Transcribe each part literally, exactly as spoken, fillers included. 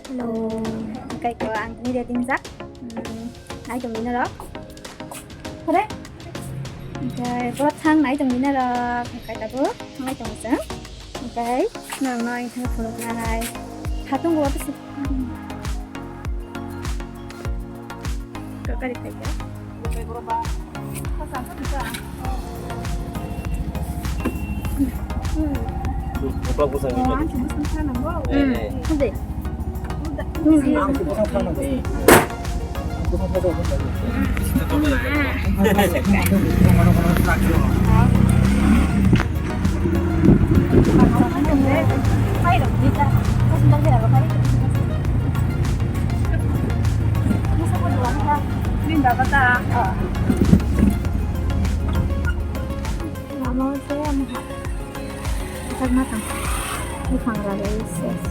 Hello. Hwnkhe ko ang tini ready wngjak. Hmm, nai tongdi norok. Hore. Hwnkhe borok thang nai tongdi norok. Hwnkhe tabuk nai tongo chwng. Hwnkhe norokno ang thangwi phunuknai. Khatung bo tei. Kok kari khaikha. Buka buka ni. Oh, ang chuma chuma nango. Eh, eh. Hade. Ang chuma chuma nango. Eh. Mama saya mah. Masak matang. Buphang ragwi ses.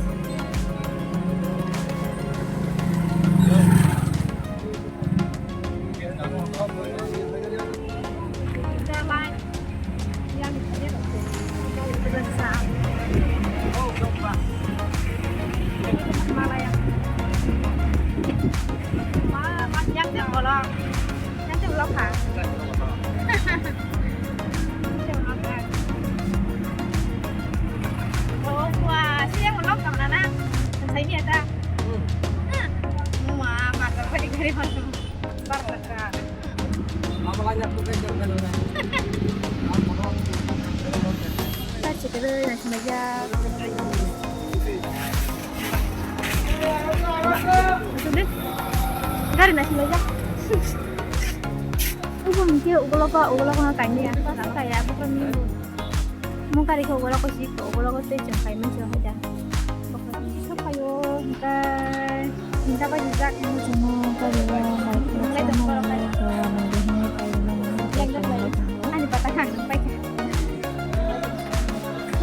Oh, wah, siya mo lok tang na na. Ang sai niya ta. Hmm. Wah, matar pa di gari mo. Bar ka. Tar chikere na sumaya. Gari na sumaya. Ugo mungkin ugo loko, ugo loko na kanya. Pas kaya bukan minggu. Mung kari ko ugo loko sih, ugo loko teh jeng kai men jeng aja. Sok kayo, hingkai, hingkai ba jijak. Ani patah kan, baik.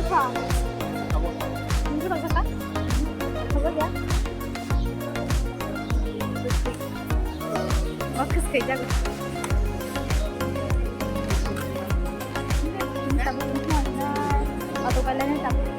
Apa? Ini apa kata? Apa ya? Bagus kayak jago. Atau kalian yang takut?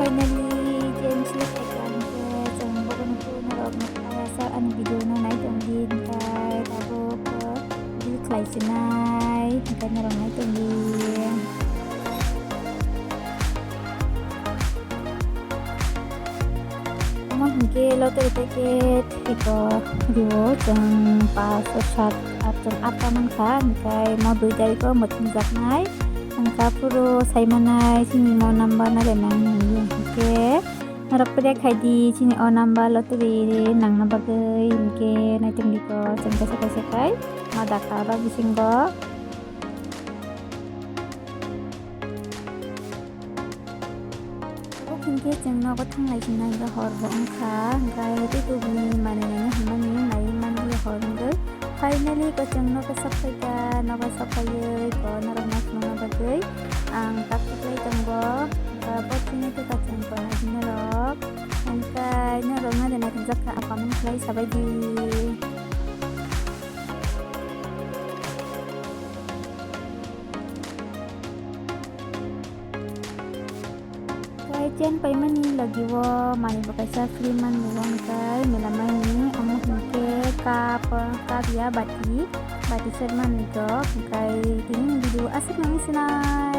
Finally, J M C phaikha hwnkhe chwng bobo nukhu norok nukha sa ani video no nai tongdi hwnkhe tabuk view khlai sinai hwnkhe norok nai tongdi. Omo hwnkhe lottery ticket eko rio chwng pas, sat, atjon, atta mankha, hwnkhe mo dui tarikh o mwthangjaknai, hwnkha phuru saimanai chini mo number no remang nangya hwnkhe norok pore khaidi chini o number lottery nangna bagwi hwnkhe naitongdi ko chwng kaisa kaisa khai ma dakha oro bisingo. Abo hinkhe chwng nogo thanglai sinai hor bo wngkha, hwnkhe tei tubuni manwi nani hwnmani naiwi manliya hor wngwi. Finally ko chwng nogo sokphaikha, nogo sokphaiwi ko norokno phunukna bagwi ang tak tiklai tongo. kha, bo chini khe kachang tongnai hwnwi rok. Hwnkhe norok no de naithok jak kha, comment khlai sabai di. Tei chen paimani logi o manwi bo kaisa free manwi o hwnkhe mela maini omo hwnkhe cup, cup ya bati, bati set manwi rok hwnkhe tini video aswk nangwi sinai.